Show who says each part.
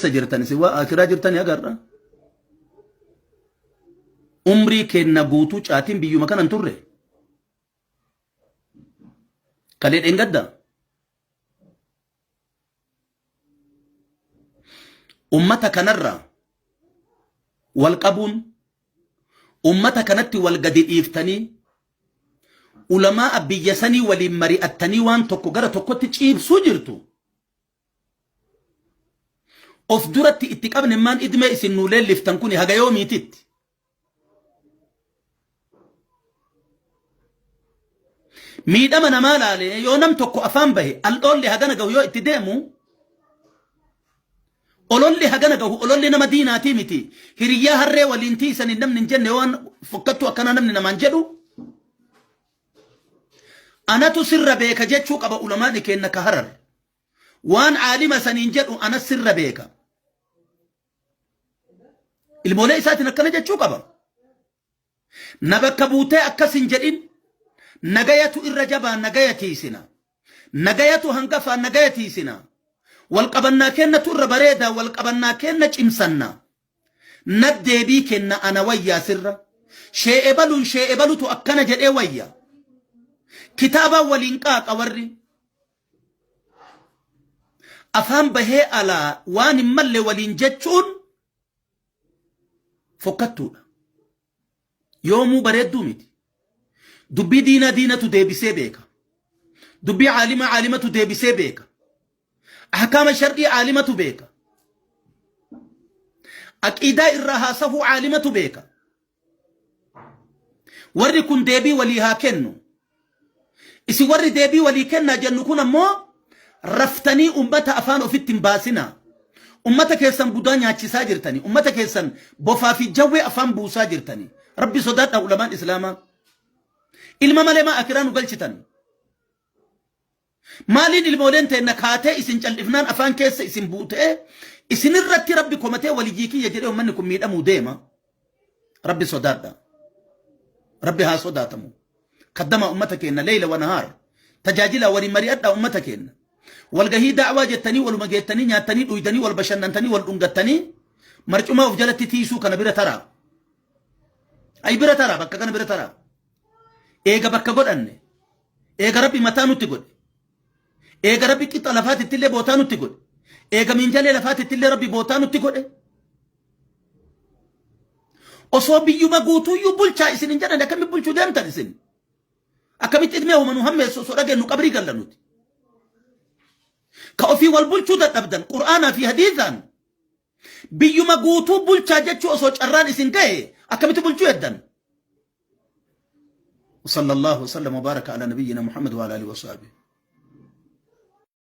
Speaker 1: Eessa jirtan isin waa akiraa jirtani agarra. Umrii keenna guutuu caatiin biyyuma kana hin turre. Kalee dheengadda. Ummata kanarra wal qabuun ummata kanatti wal gadi dhiiftanii ulamaa biyya sanii waliin mari'attanii waan tokko gara tokkotti ciibsuu jirtu. Of duratti itti qabne maan idmee isin nuu leelliftan kuni haga yoomiititti? Miidhama namaa laalee yoo nam tokko afaan bahe aldhoolli hagana gahu yoo itti deemu ololli hagana gahu ololli nama diinaatii miti hiriyyaa harree waliin tiisanii namni hin jenne waan fokkattuu akkanaa namni namaan jedhu anatu sirra beeka jechuu qaba ulamaani keenna ka harar waan aalima saniin jedhu ana sirra beeka ilmoolee isaatiin akkana jechuu qaba na bakka buutee akkas hin jedhin nagayatu irra jabaa nagaya tiisina nagayatu hangafaa nagaya tiisina wal qabannaa kennatu irra bareedaa wal qabannaa kenna cimsanna na deebii kenna ana wayyaa sirra shee'ebaluun shee'ebalutu akkana jedhee wayya kitaabaan waliin qaaqa warri afaan bahee alaa waan hin malle waliin jechuun fokkattuudha. Yoomuu bareedduu miti. Dubbii diinaa diinatu deebisee beeka. Dubbii caalimaa caalimatu deebisee beeka. Ahkaama shar'ii caalimatu beeka. Aqiidaa irraa haasahuu caalimatu beeka. Warri kun deebii walii haa kennu. Isin warri deebii walii kennaa jennu kun ammoo raftanii ummata afaan ofitti hin baasinaa. Ummata keessan budaa nyaachisaa jirtani. Ummata keessan bofaa fi jawwee afaan buusaa jirtani. Rabbi sodaadhaa ulamaan islaamaa. Ilma malee maa akiraa nu galchitan? Maaliin ilmooleen teenna kaatee isin cal'ifnaan afaan keessa isin buutee isinirratti Rabbi komatee waliyyii kiyya jedhee ummanni kun miidhamuu deema. Rabbi sodaadha. Rabbi haa sodaatamu. Kaddamaa ummata keenna leeyla wa nahaar. Tajaajilaa waliin mari'adhaa ummata keenna. Walgahii da'waa jettanii waluma geettanii nyaattanii dhuydanii wal bashannantanii wal dhungattanii marcumaa of jalatti tiisuu kana bira taraa. Ay bira taraa bakka kana bira taraa. Eega bakka godhanne. Eega Rabbi mataa nutti godhe. Eega Rabbi qixa lafaatitti illee bootaa nutti godhe. Eega miinjalee lafaatitti illee Rabbi bootaa nutti godhe. Osoo biyyuma guutuuyyuu bulchaa isin hin jedhan akkamitti bulchuu deemtan isin? Akkamitti idmee homa nu hammeessu osoo dhageenyu qabrii galla nuti? Ka ofii wal bulchuu dadhabdan Qur'aanaa fi hadiisaan biyyuma guutuu bulchaa jechuu osoo carraan isin gahe akkamitti bulchuu heddan? وصلى الله وسلم وبارك على نبينا محمد وعلى اله وصحبه.